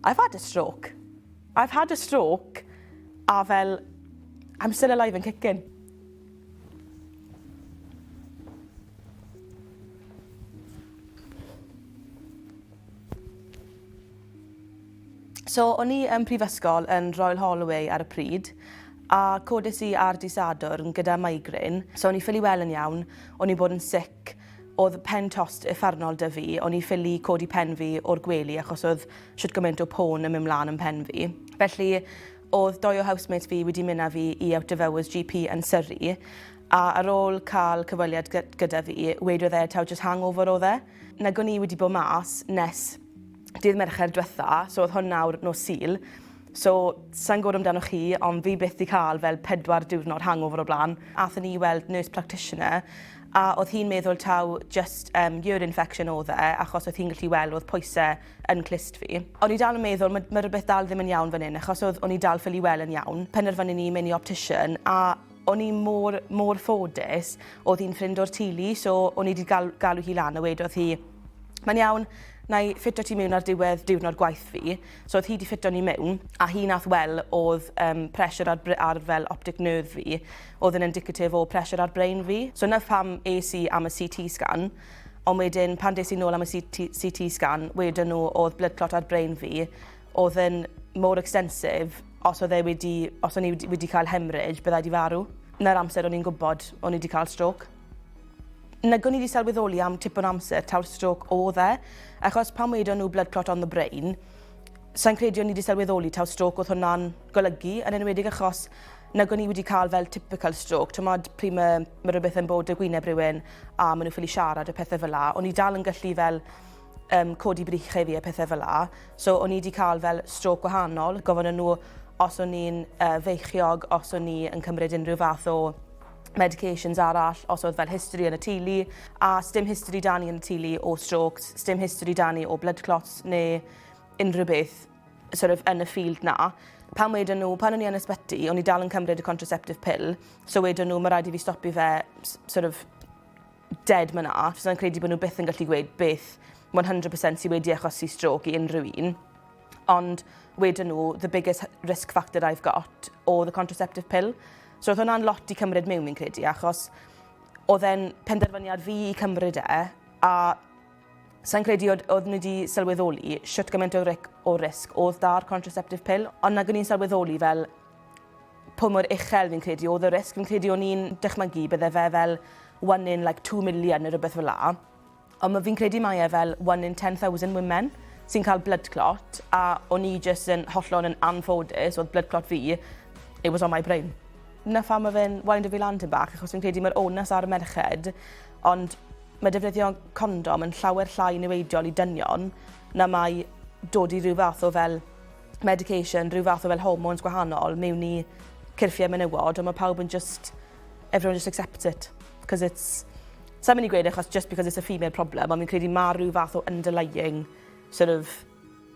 I've had a stroke. I've had a stroke a fel I'm still alive and kicking. So o'n i yn prifysgol yn Royal Holloway ar y pryd a codes i ar dy Sadwrn gyda migraine. So o'n i ffili wel yn iawn, o'n i'n bod yn sick, oedd pen tost uffernol 'da fi, o'n i ffili codi pen fi o'r gwely achos oedd shwt gymaint o pôn yn mynd mlaen yn pen fi. Felly oedd dou o housemates fi wedi mynd â fi i out of hours GP yn Surrey a ar ôl cael cyfweliad gyda fi, wedodd e taw just hangover oedd e. Nag o'n i wedi bod mas nes dydd Mercher dwetha, so oedd hwn nawr nos Sul. So, sa'n gwybod amdano chi, ond fi byth 'di cael fel pedwar diwrnod hangover o blaen. Aethon ni i weld nurse practitioner, a oedd hi'n meddwl taw just um, ear infection oedd e, achos oedd hi'n gallu weld oedd pwysau yn clust fi. O'n i dal yn meddwl, mae, mae rhywbeth dal ddim yn iawn fan hyn, achos oedd o'n i dal ffili weld yn iawn. Penderfynu ni mynd i optician, a o'n i mor, mor ffodus, oedd hi'n ffrind o'r teulu, so o'n i wedi gal, galw hi lan a wedodd hi, mae'n iawn, na i ffito ti mewn ar diwedd diwrnod gwaith fi. So oedd hi wedi ffito ni mewn, a hi nath wel oedd um, pressure ar, ar fel optic nerve fi, oedd yn indicative o pressure ar brain fi. So na pham es i am y CT scan, ond wedyn pan des i nôl am y CT, CT scan, wedyn nhw oedd blood clot ar brain fi, oedd yn mor extensive, os oedd e wedi, os o'n i wedi, wedi cael hemorrhage, byddai wedi farw. Na'r amser o'n i'n gwybod o'n i wedi cael stroke. Nag o'n i wedi sylweddoli am tipyn o amser taw'r stroke oedd e, achos pan wedon nhw blood clot on the brain, sa'n credu o'n i wedi sylweddoli taw stroke oedd hwnna'n golygu, yn enwedig achos nag o'n i wedi cael fel typical stroke. T'mod, pryd mae, mae rhywbeth yn bod y gwyneb rhywun a maen nhw ffili siarad a pethau fel la, o'n i dal yn gallu fel um, codi brychau fi a pethau fel la. So o'n i wedi cael fel stroke gwahanol. Gofyn nhw os o'n i'n uh, feichiog, os o'n i yn cymryd unrhyw fath o medications arall, os oedd fel history yn y teulu, a sdim history da ni yn y teulu o strokes, sdim history da ni o blood clots neu unrhyw beth sort of yn y field na. Pan wedon nhw, pan o'n i yn ysbyty, o'n i dal yn cymryd y contraceptive pill, so wedon nhw, mae rhaid i fi stopi fe sort of dead ma na. Sa'n credu bod nhw byth yn gallu gweud beth 100% sydd wedi achosi stroke i unrhyw un. Ond wedon nhw, the biggest risk factor I've got oedd y contraceptive pill. So oedd hwnna'n lot i cymryd mewn fi'n credu, achos oedd e'n penderfyniad fi i cymryd e, a sa'n credu oedd, oedd nhw wedi sylweddoli shwt gymaint o, ric, o risg oedd da'r contraceptive pill, ond nag o'n i'n sylweddoli fel pwy mor uchel fi'n credu oedd y risg. Fi'n credu o'n i'n dychmygu bydde fe fel one in like 2 million neu rhywbeth fel la. Ond ma' fi'n credu mai e fel one in 10,000 women sy'n cael blood clot a o'n i jyst yn hollol yn anffodus oedd blood clot fi, it was on my brain. 'Na pham ma' fe'n windo fi lan tipyn bach achos fi'n credu mae'r onus ar y merched ond mae defnyddio condom yn llawer llai niweidiol i dynion na mae dod i ryw fath o fel medication, rhyw fath o fel hormones gwahanol mewn i cyrffiau menywod, ond mae pawb yn just, everyone just accepts it. Because it's, sa'n mynd i gweud achos just because it's a female problem, ond fi'n credu mae rhyw fath o underlying sort of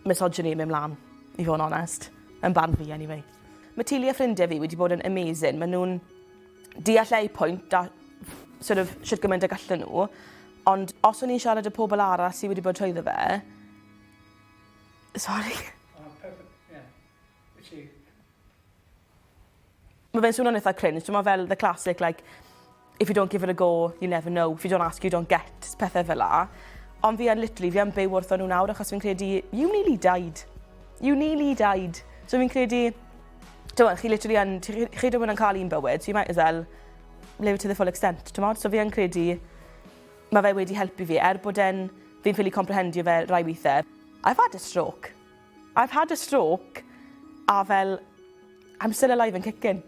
misogyny yn mynd mlaen, i fod yn onest. Yn barn fi, anyway. Mae teulu a ffrindiau fi wedi bod yn amazing. Maen nhw'n deall eu pwynt a sort of shwt gymaint y gallen nhw, ond os o'n i'n siarad â pobl arall sydd wedi bod trwyddo fe, Sorry. Oh, perfect, yeah. Which Mae fe'n swnio'n eitha cringe. Dwi'n fel the classic, like, if you don't give it a go, you never know. If you don't ask, you don't get. Pethau fel la. Ond fi yn literally, fi yn byw wrtho nhw nawr achos fi'n credu, you nearly died. You nearly died. So fi'n credu, ti'n chi literally yn, chi, chi ddim yn cael un bywyd, so you might as well live to the full extent, ti'n So fi yn credu, mae fe wedi helpu fi, er bod e'n, fi'n ffili comprehendio fe rai weithiau. I've had a stroke. I've had a stroke, a fel, I'm still alive and kicking.